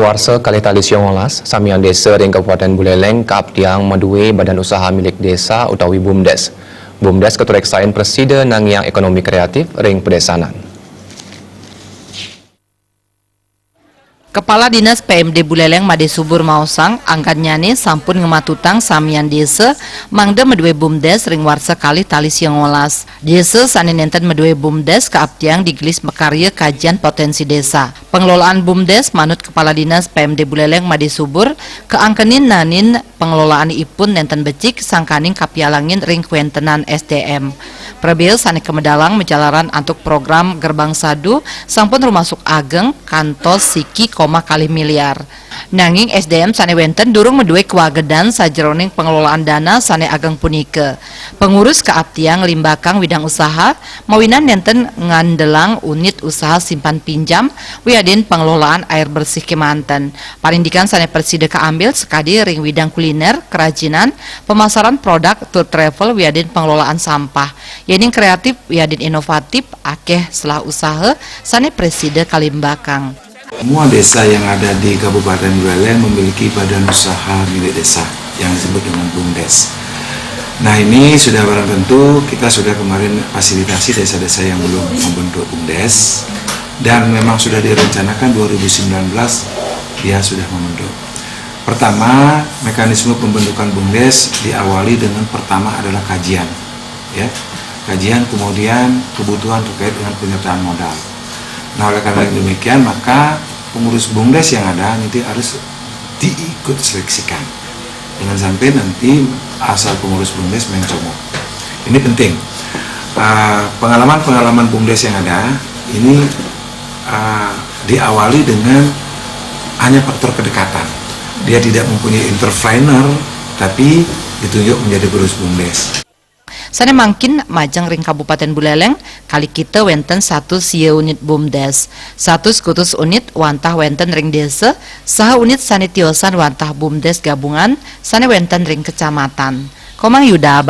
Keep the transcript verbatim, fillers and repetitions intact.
Warsa kalih tali siangolas, samian desa ring Kabupaten Buleleng kaaptiang madue badan usaha milik desa utawi BUMDes. BUMDes katureksain prasida nangiang ekonomi kreatif ring padesanan. Kepala Dinas P M D Buleleng Made Subur maosang, anggannyane sampun ngematutang samian desa mangda madue BUMDes ring warsa kalih tali siangolas. Desa sane nenten madue BUMDes kaaptiang digelis makarya kajian potensi desa. Pengelolaan BUMDes manut Kepala Dinas P M D Buleleng Made Subur, kaangkenin naenin pengelolaanipun nenten becik sangkaning kapialangin ring kawentenan S D M. Prabea sane kamedalang majalaran antuk program Gerbang Sadu sampun rumasuk ageng kantos siki koma kalih miliar. Nanging S D M sane wenten durung madue kawagedan sajeroning pengelolaan dana sane ageng punika. Pengurus kaaptiang limbakang widang usaha, mawinan nenten ngandelang unit usaha simpan pinjam, wiadin pengelolaan air bersih kemanten. Parindikan sane prasida kaambil sakadi ring widang kuliner, kerajinan, pemasaran produk, tour travel, wiadin pengelolaan sampah. Yening kreatif, wiadin inovatif, akeh selah usaha sane prasida kalimbakang. Semua desa yang ada di Kabupaten Buleleng memiliki badan usaha milik desa yang disebut dengan BUMDes. Nah, ini sudah barang tentu kita sudah kemarin fasilitasi desa-desa yang belum membentuk BUMDes, dan memang sudah direncanakan dua ribu sembilan belas dia sudah membentuk. Pertama, mekanisme pembentukan BUMDes diawali dengan pertama adalah kajian, ya. Kajian, kemudian kebutuhan terkait dengan penyertaan modal. Nah, oleh karena demikian, maka pengurus BUMDes yang ada nanti harus diikut seleksikan. Jangan sampai nanti asal pengurus BUMDes main comot. Ini penting. Ah, pengalaman-pengalaman BUMDes yang ada ini, ah, diawali dengan hanya faktor kedekatan. Dia tidak mempunyai entrepreneur, tapi ditunjuk menjadi pengurus BUMDes. Sane mangkin majeng ring Kabupaten Buleleng, kalikita wenten satus sia unit BUMDes, satus kutus unit wantah wenten ring desa, saha unit sane tiosan wantah BUMDes gabungan sane wenten ring kecamatan. Komang Yuda,